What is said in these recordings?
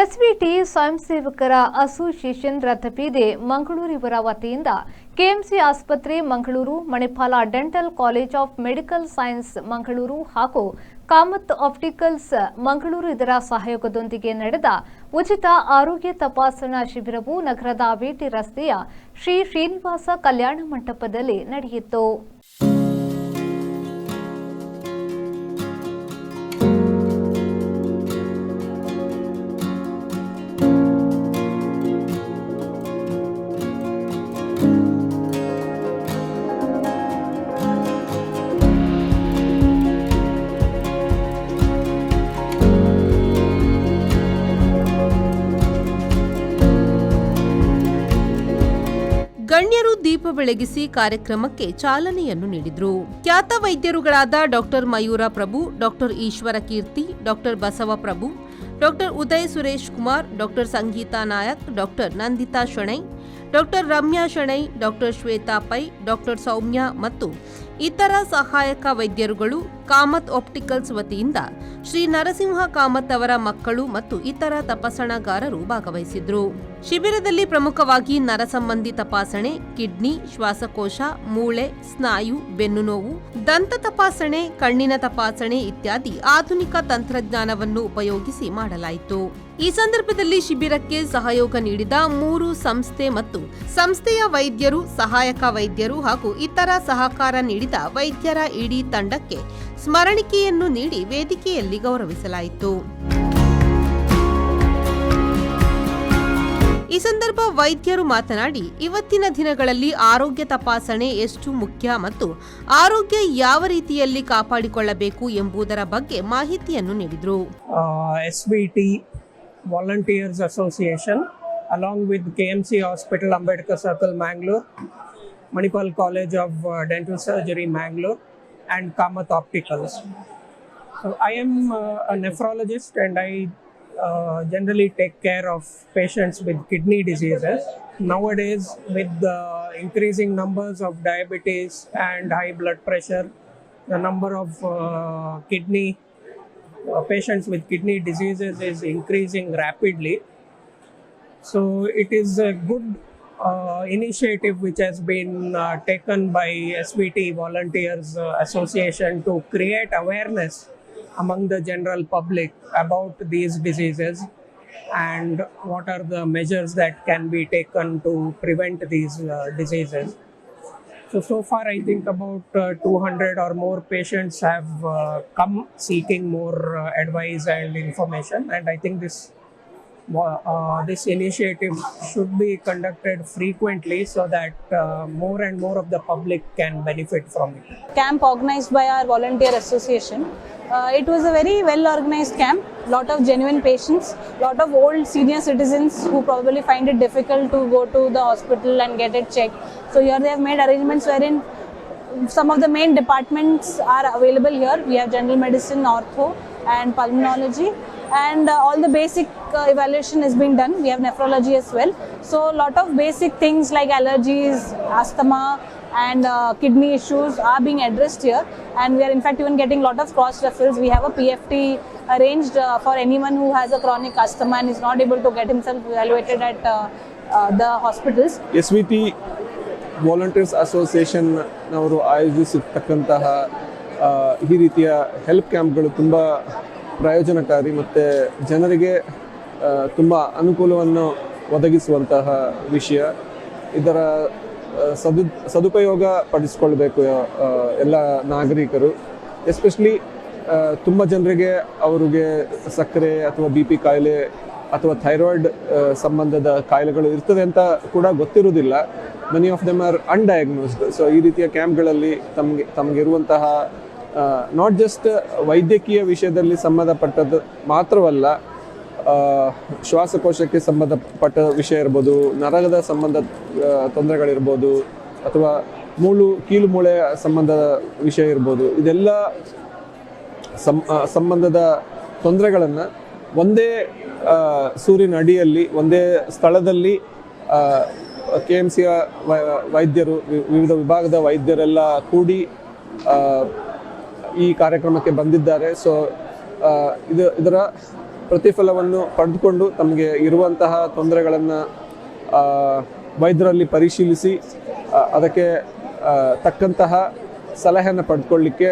SVT ಸ್ವಯಂ ಸೇವಕರ association ರಥಬೀದಿ ಮಂಗಳೂರು ಇವರ ವತಿಯಿಂದ ಕೆಎಂಸಿ ಆಸ್ಪತ್ರೆ Mangaluru, Manipal dental college of medical science Mangaluru ಹಾಗೂ ಕಾಮತ್ ಆಪ್ಟಿಕಲ್ಸ್ ಮಂಗಳೂರು ಇದರ ಸಹಯೋಗದೊಂದಿಗೆ ನಡೆದ ಉಚಿತ ಆರೋಗ್ಯ ತಪಾಸಣಾ ಶಿಬಿರವು ನಗರದ ವಿಟಿ ರಸ್ತೆಯ ಶ್ರೀ ಶ್ರೀನಿವಾಸ ಕಲ್ಯಾಣ ಮಂಟಪದಲ್ಲಿ ನಡೆಯಿತು. ಗಣ್ಯರು ದೀಪ ಬೆಳಗಿಸಿ ಕಾರ್ಯಕ್ರಮಕ್ಕೆ ಚಾಲನೆಯನ್ನು ನೀಡಿದರು. ಖ್ಯಾತ ವೈದ್ಯರುಗಳಾದ ಡಾಕ್ಟರ್ ಮಯೂರ ಪ್ರಭು, ಡಾಕ್ಟರ್ ಈಶ್ವರ ಕೀರ್ತಿ, doctor Basava Prabhu, doctor Uday Suresh Kumar, doctor Sangeetha Nayak, doctor Nandita Shenoy, doctor Ramya Shenoy, doctor Shweta pi, doctor ಸೌಮ್ಯ ಮತ್ತು ಇತರ ಸಹಾಯಕ ವೈದ್ಯರುಗಳು, ಕಾಮತ್ ಆಪ್ಟಿಕಲ್ಸ್ ವತಿಯಿಂದ ಶ್ರೀ ನರಸಿಂಹ ಕಾಮತ್ ಅವರ ಮಕ್ಕಳು ಮತ್ತು ಇತರ ತಪಾಸಣಾಗಾರರು ಭಾಗವಹಿಸಿದ್ರು. ಶಿಬಿರದಲ್ಲಿ ಪ್ರಮುಖವಾಗಿ ನರ ಸಂಬಂಧಿ ತಪಾಸಣೆ, ಕಿಡ್ನಿ, ಶ್ವಾಸಕೋಶ, ಮೂಳೆ, ಸ್ನಾಯು, ಬೆನ್ನುನೋವು, ದಂತ ತಪಾಸಣೆ, ಕಣ್ಣಿನ ತಪಾಸಣೆ ಇತ್ಯಾದಿ ಆಧುನಿಕ ತಂತ್ರಜ್ಞಾನವನ್ನು ಉಪಯೋಗಿಸಿ ಮಾಡಲಾಯಿತು. ಈ ಸಂದರ್ಭದಲ್ಲಿ ಶಿಬಿರಕ್ಕೆ ಸಹಯೋಗ ನೀಡಿದ ಮೂರು ಸಂಸ್ಥೆ ಮತ್ತು ಸಂಸ್ಥೆಯ ವೈದ್ಯರು, ಸಹಾಯಕ ವೈದ್ಯರು ಹಾಗೂ ಇತರ ಸಹಕಾರ ನೀಡಿದ ವೈದ್ಯರ ಇಡೀ ತಂಡಕ್ಕೆ ಸ್ಮರಣಿಕೆಯನ್ನು ನೀಡಿ ವೇದಿಕೆಯಲ್ಲಿ ಗೌರವಿಸಲಾಯಿತು. ಈ ಸಂದರ್ಭ ವೈದ್ಯರು ಮಾತನಾಡಿ, ಇವತ್ತಿನ ದಿನಗಳಲ್ಲಿ ಆರೋಗ್ಯ ತಪಾಸಣೆ ಎಷ್ಟು ಮುಖ್ಯ ಮತ್ತು ಆರೋಗ್ಯ ಯಾವ ರೀತಿಯಲ್ಲಿ ಕಾಪಾಡಿಕೊಳ್ಳಬೇಕು ಎಂಬುದರ ಬಗ್ಗೆ ಮಾಹಿತಿಯನ್ನು ನೀಡಿದರು. SVT Volunteers Association, along with KMC Hospital, Ambedkar Circle, Mangalore, Manipal College of Dental Surgery, Mangalore, and Kamath Opticals. So, I am a nephrologist and I generally take care of patients with kidney diseases. Nowadays, with the increasing numbers of diabetes and high blood pressure, the number of kidney patients with kidney diseases is increasing rapidly. So it is a good initiative which has been taken by SVT Volunteers Association to create awareness among the general public about these diseases and what are the measures that can be taken to prevent these diseases. So, so far, I think about 200 or more patients have come seeking more advice and information, and I think this initiative should be conducted frequently so that more and more of the public can benefit from it. Camp organized by our volunteer association. It was a very well organized camp. Lot of genuine patients, lot of old senior citizens who probably find it difficult to go to the hospital and get it checked. So here they have made arrangements wherein some of the main departments are available here. We have general medicine, ortho, and pulmonology, and all the basic evaluation is being done. We have nephrology as well. So a lot of basic things like allergies, asthma, and kidney issues are being addressed here. And we are in fact even getting lot of cross referrals. We have a PFT arranged for anyone who has a chronic asthma and is not able to get himself evaluated at the hospitals. S V T volunteers ಅಸೋಸಿಯೇಷನ್ನವರು ಆಯೋಜಿಸಿರ್ತಕ್ಕಂತಹ ಈ ರೀತಿಯ health ಕ್ಯಾಂಪ್ಗಳು ತುಂಬ ಪ್ರಯೋಜನಕಾರಿ ಮತ್ತು ಜನರಿಗೆ ತುಂಬ ಅನುಕೂಲವನ್ನು ಒದಗಿಸುವಂತಹ ವಿಷಯ. ಇದರ ಸದುಪಯೋಗ ಪಡಿಸ್ಕೊಳ್ಬೇಕು ಎಲ್ಲ ನಾಗರಿಕರು. ಎಸ್ಪೆಷಲಿ ತುಂಬ ಜನರಿಗೆ ಅವರಿಗೆ ಸಕ್ಕರೆ ಅಥವಾ ಬಿಪಿ ಕಾಯಿಲೆ ಅಥವಾ ಥೈರಾಯ್ಡ್ ಸಂಬಂಧದ ಕಾಯಿಲೆಗಳು ಇರ್ತದೆ ಅಂತ ಕೂಡ ಗೊತ್ತಿರುವುದಿಲ್ಲ. Many of them are undiagnosed. So ಈ ರೀತಿಯ ಕ್ಯಾಂಪ್ಗಳಲ್ಲಿ ತಮಗೆ ತಮಗಿರುವಂತಹ not just ವೈದ್ಯಕೀಯ ವಿಷಯದಲ್ಲಿ ಸಂಬಂಧಪಟ್ಟದ್ದು ಮಾತ್ರವಲ್ಲ, ಶ್ವಾಸಕೋಶಕ್ಕೆ ಸಂಬಂಧಪಟ್ಟ ವಿಷಯ ಇರ್ಬೋದು, ನರದ ಸಂಬಂಧ ತೊಂದರೆಗಳಿರ್ಬೋದು ಅಥವಾ ಕೀಲು ಮೂಳೆಯ ಸಂಬಂಧದ ವಿಷಯ ಇರ್ಬೋದು, ಇದೆಲ್ಲ ಸಂಬಂಧದ ತೊಂದರೆಗಳನ್ನು ಒಂದೇ ಸೂರಿನ ಅಡಿಯಲ್ಲಿ, ಒಂದೇ ಸ್ಥಳದಲ್ಲಿ ಕೆಎಂಸಿಯ ವೈದ್ಯರು, ವಿವಿಧ ವಿಭಾಗದ ವೈದ್ಯರೆಲ್ಲ ಕೂಡಿ ಈ ಕಾರ್ಯಕ್ರಮಕ್ಕೆ ಬಂದಿದ್ದಾರೆ. ಸೊ ಇದು ಇದರ ಪ್ರತಿಫಲವನ್ನು ಪಡೆದುಕೊಂಡು ತಮಗೆ ಇರುವಂತಹ ತೊಂದರೆಗಳನ್ನು ವೈದ್ಯರಲ್ಲಿ ಪರಿಶೀಲಿಸಿ ಅದಕ್ಕೆ ತಕ್ಕಂತಹ ಸಲಹೆಯನ್ನು ಪಡೆದುಕೊಳ್ಳಿಕ್ಕೆ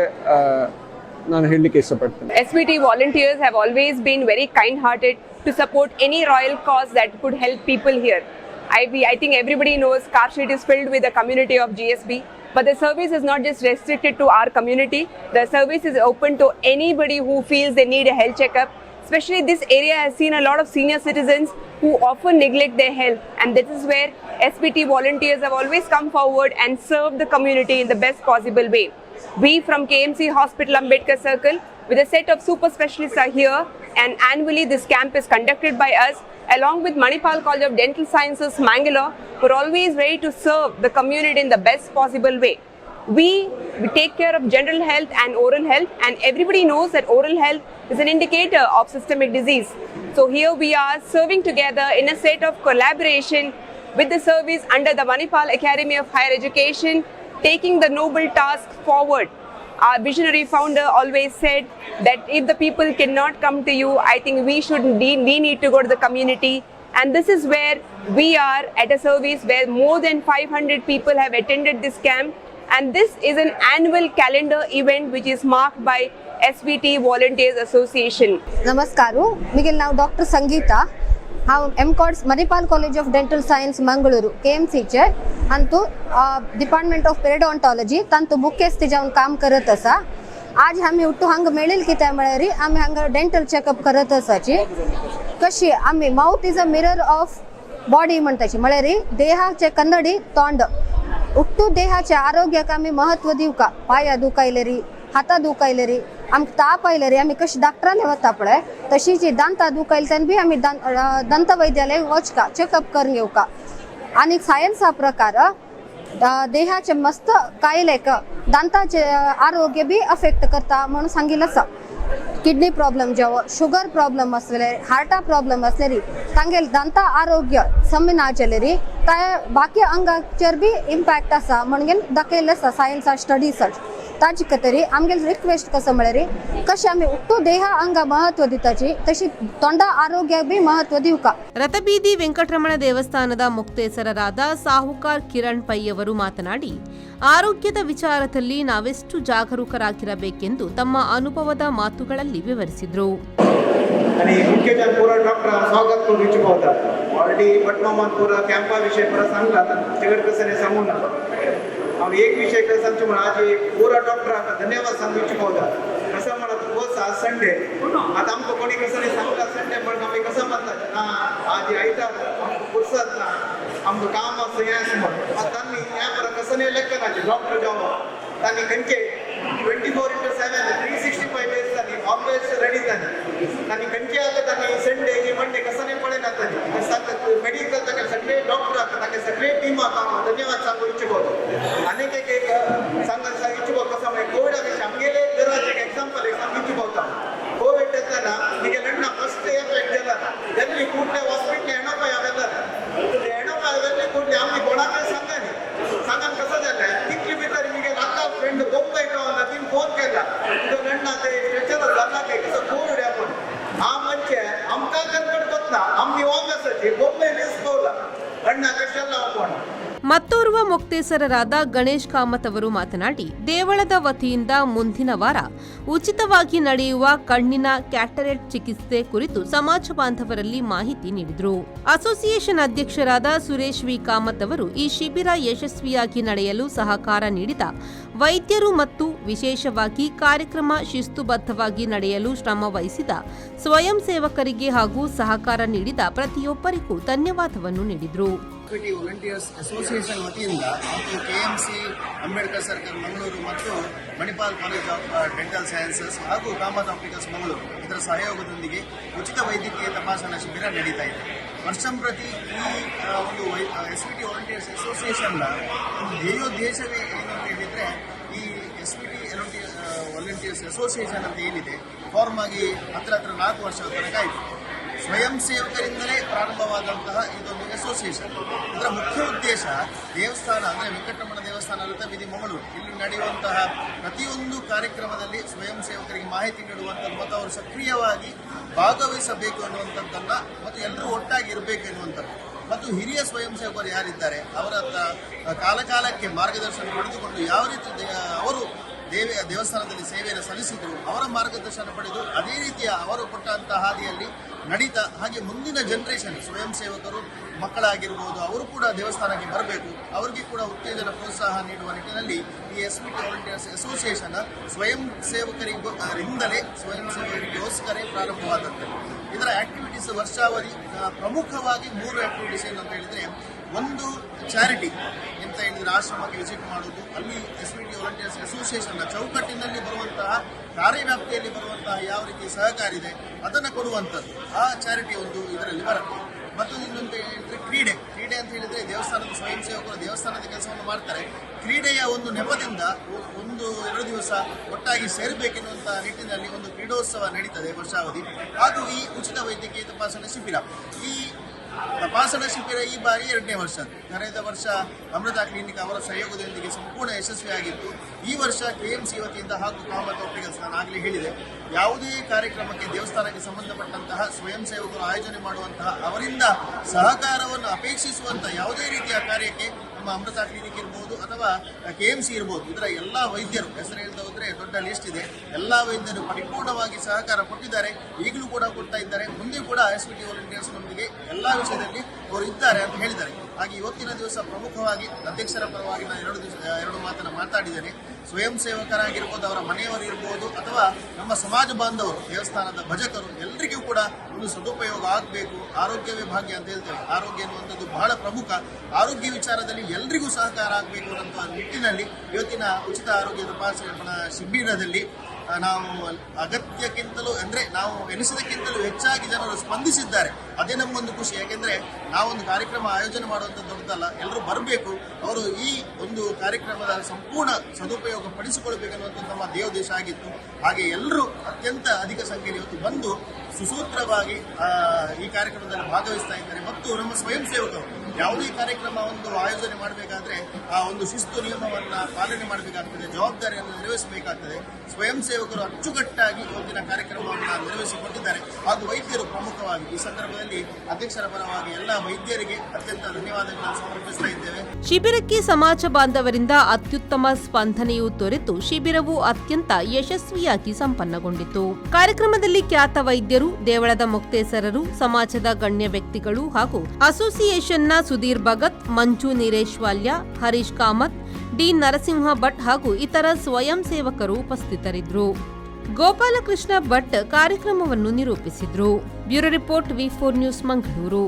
ನಾನು ಹೇಳಲಿಕ್ಕೆ ಇಷ್ಟಪಡ್ತೇನೆ. SVT volunteers have always been very kind hearted to support any royal cause that could help people here. I think everybody knows Car Street is filled with the community of GSB, but the service is not just restricted to our community. The service is open to anybody who feels they need a health checkup. Especially this area has seen a lot of senior citizens who often neglect their health, and this is where SVT volunteers have always come forward and served the community in the best possible way. We from KMC Hospital Ambedkar Circle with a set of super specialists are here, and annually this camp is conducted by us along with Manipal College of Dental Sciences, Mangalore. We're always ready to serve the community in the best possible way. We take care of general health and oral health, and everybody knows that oral health is an indicator of systemic disease. So here we are serving together in a set of collaboration with the service under the Manipal Academy of Higher Education, taking the noble task forward. Our visionary founder always said that if the people cannot come to you, I think we need to go to the community. And this is where we are at a service where more than 500 people have attended this camp. And this is an annual calendar event which is marked by SVT Volunteers Association. ನಮಸ್ಕಾರ. ಮಿಗಿಲ್ ನಾವು doctor Sangeetha. ಹಾಂव M cards, Manipal college of dental science, Mangaluru, K M सीचे Antu department of पेरिओडॉन्टॉलॉजी तांतू मुख्यस्थ जावन काम करत आसा. आज आमी उठू हांगा मेळील कित्याक म्हळ्यार आमी हांगा डेंटल चेकअप करत आसाची. कशी आमी mouth is a mirror of body म्हणटाची, म्हळ्यार देहाचे कन्नडी तोंड. उट्टू देहाच्या आरोग्याक आमी महत्व दिवका. पाया दुखायलेरी, हाता दुखायलेरी, आमकां ताप आयलेरी आमी कशी डॉक्टराले वता पळय, तशी जी दांता दुखायले तेन्ना बी आमी दंतवैद्यालय वचका, चेकअप करून घेवका. आनी सायन्सा प्रकार देहाचे मस्त कायलेक दांताचे आरोग्य बी अफेक्ट करता म्हणून सांगितलं आसा. किडनी प्रॉब्लम जावं, शुगर प्रॉब्लम आसलेले, हार्टा प्रॉब्लम आसलेली, तांगेले दांता आरोग्य समी ना जालेरी काय बाकी अंगाचेर बी इम्पॅक्ट आसा म्हणून दाखयल्लें आसा सायन्सा स्टडीसाच. ताजे खातीर आमगेले रिक्वेस्ट कसो म्हळ्यार कशें आमी उट्टू देहा अंगा महत्व दिताची, तशी तोंडा आरोग्याक बी महत्व दिवका. ರಥಬೀದಿ ವೆಂಕಟರಮಣ ದೇವಸ್ಥಾನದ ಮುಕ್ತೇಸರರಾದ ಸಾಹುಕಾರ್ ಕಿರಣ್ ಪೈ ಅವರು ಮಾತನಾಡಿ, ಆರೋಗ್ಯದ ವಿಚಾರದಲ್ಲಿ ನಾವೆಷ್ಟು ಜಾಗರೂಕರಾಗಿರಬೇಕೆಂದು ತಮ್ಮ ಅನುಭವದ ಮಾತುಗಳಲ್ಲಿ ವಿವರಿಸಿದರು. आणि मुख्यतः पुरा डॉक्टर स्वागत करू इच्छित होता. ऑलरेडी भटमामान पुरा कॅम्पा विषय पुरा सांगला, तर कसं सांगू ना. हांव एक विषय कसं सांगचो म्हण आज पुरा डॉक्टरांक धन्यवाद सांगू इच्छित होता. कसं म्हणत बस, आज संडे. आता आमकां कोणी कसं नाही सांगला संडे म्हणून आमी कसं म्हणतात ना, आज आयतार, आमकां फुरसत ना, आमकां काम आसा हें आसा म्हण. आतां तांणी ह्या बरं कसं नाही लेखनाचे डॉक्टर जावं, तांणी खंयचे 24x7, 365 days तांणी ऑलवेज रेडी. तांणी तांणी खंयचे आतां तांणी संडे की मंडे कसं नाही पळयना. तांणी सांगतात मेडिकल तांगे सगळे डॉक्टर आसा, तांगे सगळे टीमाक हांव धन्यवाद सांगू इच्छितो. आनीक एक एक सांग इच्छितो. कसं म्हणजे कोविडा विषय आमगेले घराचे एक एक्झाम्पल एक सांगू इच्छितो. कोविड येताना निगे लण्णा फस्ट एफेक्ट जाला. जल्ली कुठले हॉस्पिटल हेणोपाय हांवें हेणोपाय वेल्ली कुठले आमी कोणाकय सांगा न्ही. सांगान कसं जालें, तितली भितर मिगे आक्का फ्रेंड बोंबय गावला, तीन फोन केला, तुजो लण्णा ते स्ट्रेचर जाला काय, कसं कोविड आहे म्हण. हा म्हणजे आमकां कन्वर्ट कोत्ना, आमी वांग आसाची बोंबय न्यूज पावला अण्णा कशें कोण. ಮತ್ತೋರ್ವ ಮೊಕ್ತೇಸರರಾದ ಗಣೇಶ್ ಕಾಮತ್ ಅವರು ಮಾತನಾಡಿ, ದೇವಳದ ವತಿಯಿಂದ ಮುಂದಿನ ವಾರ ಉಚಿತವಾಗಿ ನಡೆಯುವ ಕಣ್ಣಿನ ಕ್ಯಾಟರೆಕ್ಟ್ ಚಿಕಿತ್ಸೆ ಕುರಿತು ಸಮಾಜ ಬಾಂಧವರಲ್ಲಿ ಮಾಹಿತಿ ನೀಡಿದರು. ಅಸೋಸಿಯೇಷನ್ ಅಧ್ಯಕ್ಷರಾದ ಸುರೇಶ್ ವಿ ಕಾಮತ್ ಅವರು ಈ ಶಿಬಿರ ಯಶಸ್ವಿಯಾಗಿ ನಡೆಯಲು ಸಹಕಾರ ನೀಡಿದ ವೈದ್ಯರು ಮತ್ತು ವಿಶೇಷವಾಗಿ ಕಾರ್ಯಕ್ರಮ ಶಿಸ್ತುಬದ್ಧವಾಗಿ ನಡೆಯಲು ಶ್ರಮ ವಹಿಸಿದ ಸ್ವಯಂ ಸೇವಕರಿಗೆ ಹಾಗೂ ಸಹಕಾರ ನೀಡಿದ ಪ್ರತಿಯೊಬ್ಬರಿಗೂ ಧನ್ಯವಾದವನ್ನು ನೀಡಿದರು. SVT volunteers association ವತಿಯಿಂದ ಮತ್ತು ಕೆಎಂಸಿ ಅಂಬೇಡ್ಕರ್ ಸರ್ಕಲ್ ಮಂಗಳೂರು ಮತ್ತು Manipal college of dental sciences ಹಾಗೂ ಕಾಮತ್ ಆಪ್ಟಿಕಲ್ಸ್ ಮಂಗಳೂರು ಇದರ ಸಹಯೋಗದೊಂದಿಗೆ ಉಚಿತ ವೈದ್ಯಕೀಯ ತಪಾಸಣಾ ಶಿಬಿರ ನಡೀತಾ ಇದೆ. ವರ್ಷಂಪ್ರತಿ ಈ ಒಂದು ಎಸ್ವಿಟಿ ವಾಲಂಟಿಯರ್ಸ್ ಅಸೋಸಿಯೇಷನ್ನ ಒಂದು ಧ್ಯೇಯೋದ್ದೇಶವೇ ಏನು ಅಂತ ಹೇಳಿದ್ರೆ, ಈ SVT volunteers association ಅಂತ ಏನಿದೆ, ಫಾರ್ಮ್ ಆಗಿ ಹತ್ರ ಹತ್ರ 4 ವರ್ಷದ ತನಕ ಆಯಿತು. ಸ್ವಯಂ ಸೇವಕರಿಂದಲೇ ಪ್ರಾರಂಭವಾದಂತಹ ಇದೊಂದು ಅಸೋಸಿಯೇಷನ್. ಇದರ ಮುಖ್ಯ ಉದ್ದೇಶ ದೇವಸ್ಥಾನ, ಅಂದರೆ ವೆಂಕಟರಮಣ ದೇವಸ್ಥಾನ, ರಥಬೀದಿ, ಮಂಗಳೂರು, ಇಲ್ಲಿ ನಡೆಯುವಂತಹ ಪ್ರತಿಯೊಂದು ಕಾರ್ಯಕ್ರಮದಲ್ಲಿ ಸ್ವಯಂ ಸೇವಕರಿಗೆ ಮಾಹಿತಿ ನೀಡುವಂಥದ್ದು ಮತ್ತು ಅವರು ಸಕ್ರಿಯವಾಗಿ ಭಾಗವಹಿಸಬೇಕು ಅನ್ನುವಂಥದ್ದನ್ನ ಮತ್ತು ಎಲ್ಲರೂ ಒಟ್ಟಾಗಿ ಇರಬೇಕು ಎನ್ನುವಂಥದ್ದು ಮತ್ತು ಹಿರಿಯ ಸ್ವಯಂ ಸೇವಕರು ಯಾರಿದ್ದಾರೆ ಅವರ ಕಾಲಕಾಲಕ್ಕೆ ಮಾರ್ಗದರ್ಶನ ಪಡೆದುಕೊಂಡು ಯಾವ ರೀತಿ ಅವರು ದೇವಸ್ಥಾನದಲ್ಲಿ ಸೇವೆಯನ್ನು ಸಲ್ಲಿಸಿದ್ರು, ಅವರ ಮಾರ್ಗದರ್ಶನ ಪಡೆದು ಅದೇ ರೀತಿಯ ಅವರು ಕೊಟ್ಟಂತಹ ಹಾದಿಯಲ್ಲಿ ನಡೀತಾ, ಹಾಗೆ ಮುಂದಿನ ಜನರೇಷನ್ ಸ್ವಯಂ ಸೇವಕರು ಮಕ್ಕಳಾಗಿರ್ಬೋದು, ಅವರು ಕೂಡ ದೇವಸ್ಥಾನಕ್ಕೆ ಬರಬೇಕು, ಅವರಿಗೆ ಕೂಡ ಉತ್ತೇಜನ ಪ್ರೋತ್ಸಾಹ ನೀಡುವ ನಿಟ್ಟಿನಲ್ಲಿ ಈ ಎಸ್ವಿಟಿ ವಾಲಂಟಿಯರ್ಸ್ ಅಸೋಸಿಯೇಷನ್ ಸ್ವಯಂ ಸೇವಕರಿಂದಲೇ, ಸ್ವಯಂ ಸೇವಕರಿಗೋಸ್ಕರ ಪ್ರಾರಂಭವಾದದ್ದು. ಇದರ ಆಕ್ಟಿವಿಟೀಸ್ ವರ್ಷಾವಧಿ ಪ್ರಮುಖವಾಗಿ ಮೂರು ಆಕ್ಟಿವಿಟೀಸ್ ಏನಂತ ಹೇಳಿದ್ರೆ, ಒಂದು ಚಾರಿಟಿ ಎಂತ ಹೇಳಿದ್ರೆ ಆಶ್ರಮಕ್ಕೆ ವಿಸಿಟ್ ಮಾಡುವುದು. ಅಲ್ಲಿ ಎಸ್ವಿಟಿ ವಾಲಂಟಿಯರ್ಸ್ ಅಸೋಸಿಯೇಷನ್ ಚೌಕಟ್ಟಿನಲ್ಲಿ ಬರುವಂತಹ, ಕಾರ್ಯವ್ಯಾಪ್ತಿಯಲ್ಲಿ ಬರುವಂತಹ ಯಾವ ರೀತಿ ಸಹಕಾರ ಇದೆ ಅದನ್ನು ಕೊಡುವಂಥದ್ದು, ಆ ಚಾರಿಟಿ ಒಂದು ಇದರಲ್ಲಿ ಬರುತ್ತೆ. ಮತ್ತು ಇನ್ನೊಂದು ಹೇಳಿದ್ರೆ ಕ್ರೀಡೆ. ಕ್ರೀಡೆ ಅಂತ ಹೇಳಿದ್ರೆ ದೇವಸ್ಥಾನದ ಸ್ವಯಂ ಸೇವಕರು ದೇವಸ್ಥಾನದ ಕೆಲಸವನ್ನು ಮಾಡ್ತಾರೆ. ಕ್ರೀಡೆಯ ಒಂದು ನೆಪದಿಂದ ಒಂದು ಎರಡು ದಿವಸ ಒಟ್ಟಾಗಿ ಸೇರಬೇಕೆನ್ನುವಂಥ ನಿಟ್ಟಿನಲ್ಲಿ ಒಂದು ಕ್ರೀಡೋತ್ಸವ ನಡೀತದೆ ವರ್ಷಾವಧಿ. ಹಾಗೂ ಈ ಉಚಿತ ವೈದ್ಯಕೀಯ ತಪಾಸಣೆ ಶಿಬಿರ. ಈ ತಪಾಸಣಾ ಶಿಬಿರ ಈ ಬಾರಿ ಎರಡನೇ ವರ್ಷ. ಕಳೆದ ವರ್ಷ ಅಮೃತ ಕ್ಲಿನಿಕ್ ಅವರ ಸಹಯೋಗದೊಂದಿಗೆ ಸಂಪೂರ್ಣ ಯಶಸ್ವಿಯಾಗಿತ್ತು. ಈ ವರ್ಷ ಕೆಎಂಸಿ ವತಿಯಿಂದ ಹಾಗೂ ಕಾಮತ್ ಆಪ್ಟಿಕಲ್ಸ್, ನಾನು ಆಗಲೇ ಹೇಳಿದೆ, ಯಾವುದೇ ಕಾರ್ಯಕ್ರಮಕ್ಕೆ ದೇವಸ್ಥಾನಕ್ಕೆ ಸಂಬಂಧಪಟ್ಟಂತಹ ಸ್ವಯಂ ಸೇವಕರು ಆಯೋಜನೆ ಮಾಡುವಂತಹ, ಅವರಿಂದ ಸಹಕಾರವನ್ನು ಅಪೇಕ್ಷಿಸುವಂತಹ ಯಾವುದೇ ರೀತಿಯ ಕಾರ್ಯಕ್ಕೆ ನಮ್ಮ ಅಮೃತ ಕ್ಲಿನಿಕ್ ಇರ್ಬೋದು ಅಥವಾ ಕೆಎಂಸಿ ಇರ್ಬೋದು, ಇದರ ಎಲ್ಲ ವೈದ್ಯರು, ಹೆಸರು ಹೇಳ್ತಾ ಹೋದ್ರೆ ದೊಡ್ಡ ಲಿಸ್ಟ್ ಇದೆ, ಎಲ್ಲ ವೈದ್ಯರು ಪರಿಪೂರ್ಣವಾಗಿ ಸಹಕಾರ ಕೊಟ್ಟಿದ್ದಾರೆ, ಈಗಲೂ ಕೂಡ ಕೊಡ್ತಾ ಇದ್ದಾರೆ. ಮುಂದೆ ಕೂಡ ಎಸ್ವಿಟಿ ವಾಲಂಟಿಯರ್ಸ್ನೊಂದಿಗೆ ಎಲ್ಲ ವಿಷಯದಲ್ಲಿ ಅವರು ಇದ್ದಾರೆ ಅಂತ ಹೇಳಿದ್ದಾರೆ. ಹಾಗೆ ಇವತ್ತಿನ ದಿವಸ ಪ್ರಮುಖವಾಗಿ ಅಧ್ಯಕ್ಷರ ಪರವಾಗಿ ನಾನು 2 ದಿವಸ ಎರಡು ಮಾತನ್ನು ಮಾತಾಡಿದ್ದೇನೆ. ಸ್ವಯಂ ಸೇವಕರಾಗಿರ್ಬೋದು, ಅವರ ಮನೆಯವರು ಇರ್ಬೋದು ಅಥವಾ ನಮ್ಮ ಸಮಾಜ ಬಾಂಧವರು, ದೇವಸ್ಥಾನದ ಭಜಕರು, ಎಲ್ರಿಗೂ ಕೂಡ ಒಂದು ಸದುಪಯೋಗ ಆಗಬೇಕು. ಆರೋಗ್ಯವೇ ಭಾಗ್ಯ ಅಂತ ಹೇಳ್ತೇವೆ. ಆರೋಗ್ಯ ಎನ್ನುವಂಥದ್ದು ಬಹಳ ಪ್ರಮುಖ. ಆರೋಗ್ಯ ವಿಚಾರದಲ್ಲಿ ಎಲ್ರಿಗೂ ಸಹಕಾರ ಆಗಬೇಕು ಅನ್ನುವಂಥ ನಿಟ್ಟಿನಲ್ಲಿ ಇವತ್ತಿನ ಉಚಿತ ಆರೋಗ್ಯ ತಪಾಸಣಾ ಶಿಬಿರದಲ್ಲಿ ನಾವು ಅಗತ್ಯಕ್ಕಿಂತಲೂ, ಅಂದ್ರೆ ನಾವು ಎನಿಸಿದಕ್ಕಿಂತಲೂ ಹೆಚ್ಚಾಗಿ ಜನರು ಸ್ಪಂದಿಸಿದ್ದಾರೆ. ಅದೇ ನಮಗೊಂದು ಖುಷಿ. ಯಾಕೆಂದ್ರೆ ನಾವೊಂದು ಕಾರ್ಯಕ್ರಮ ಆಯೋಜನೆ ಮಾಡುವಂಥದ್ದು ದೊಡ್ಡದಲ್ಲ, ಎಲ್ಲರೂ ಬರಬೇಕು, ಅವರು ಈ ಒಂದು ಕಾರ್ಯಕ್ರಮದ ಸಂಪೂರ್ಣ ಸದುಪಯೋಗ ಪಡಿಸಿಕೊಳ್ಬೇಕು ಅನ್ನುವಂಥದ್ದು ನಮ್ಮ ಧ್ಯೇಯೋದ್ದೇಶ ಆಗಿತ್ತು. ಹಾಗೆ ಎಲ್ಲರೂ ಅತ್ಯಂತ ಅಧಿಕ ಸಂಖ್ಯೆಯಲ್ಲಿ ಇವತ್ತು ಬಂದು ಸುಸೂತ್ರವಾಗಿ ಈ ಕಾರ್ಯಕ್ರಮದಲ್ಲಿ ಭಾಗವಹಿಸ್ತಾ ಇದ್ದಾರೆ. ಮತ್ತು ನಮ್ಮ ಸ್ವಯಂ ಸೇವಕರು ಯಾವುದೇ ಕಾರ್ಯಕ್ರಮ ಒಂದು ಆಯೋಜನೆ ಮಾಡಬೇಕಾದ್ರೆ ಆ ಒಂದು ಶಿಸ್ತು ನಿಯಮವನ್ನ ಪಾಲನೆ ಮಾಡಬೇಕಾಗ್ತದೆ, ಜವಾಬ್ದಾರಿಯನ್ನು ನಿರ್ವಹಿಸಬೇಕಾಗ್ತದೆ. ಸ್ವಯಂ ಸೇವಕರು ಅಚ್ಚುಕಟ್ಟಾಗಿ ಇವತ್ತಿನ ಕಾರ್ಯಕ್ರಮವನ್ನು ನಿರ್ವಹಿಸಿಕೊಟ್ಟಿದ್ದಾರೆ. ಹಾಗೂ ವೈದ್ಯರು ಪ್ರಮುಖವಾಗಿ. ಈ ಸಂದರ್ಭದಲ್ಲಿ ಅಧ್ಯಕ್ಷರ ಪರವಾಗಿ ಎಲ್ಲ ವೈದ್ಯರಿಗೆ ಅತ್ಯಂತ ಧನ್ಯವಾದಗಳನ್ನು ಸಮರ್ಪಿಸ್ತಾ ಇದ್ದೇವೆ. ಶಿಬಿರಕ್ಕೆ ಸಮಾಜ ಬಾಂಧವರಿಂದ ಅತ್ಯುತ್ತಮ ಸ್ಪಂದನೆಯು ದೊರೆತು ಶಿಬಿರವು ಅತ್ಯಂತ ಯಶಸ್ವಿಯಾಗಿ ಸಂಪನ್ನಗೊಂಡಿತು. ಕಾರ್ಯಕ್ರಮದಲ್ಲಿ ಖ್ಯಾತ ವೈದ್ಯರು, ದೇವಳದ ಮೊಕ್ತೇಸರರು, ಸಮಾಜದ ಗಣ್ಯ ವ್ಯಕ್ತಿಗಳು ಹಾಗೂ ಅಸೋಸಿಯೇಷನ್ನ ಸುಧೀರ್ ಭಗತ್, ಮಂಜು ನೀರೇಶ್ವಾಲ್ಯ, ಹರೀಶ್ ಕಾಮತ್, ಡಿ ನರಸಿಂಹ ಭಟ್ ಹಾಗೂ ಇತರ ಸ್ವಯಂ ಸೇವಕರು ಉಪಸ್ಥಿತರಿದ್ದರು. ಗೋಪಾಲಕೃಷ್ಣ ಭಟ್ ಕಾರ್ಯಕ್ರಮವನ್ನು ನಿರೂಪಿಸಿದ್ರು. Bureau report, V 4 news, Mangaluru.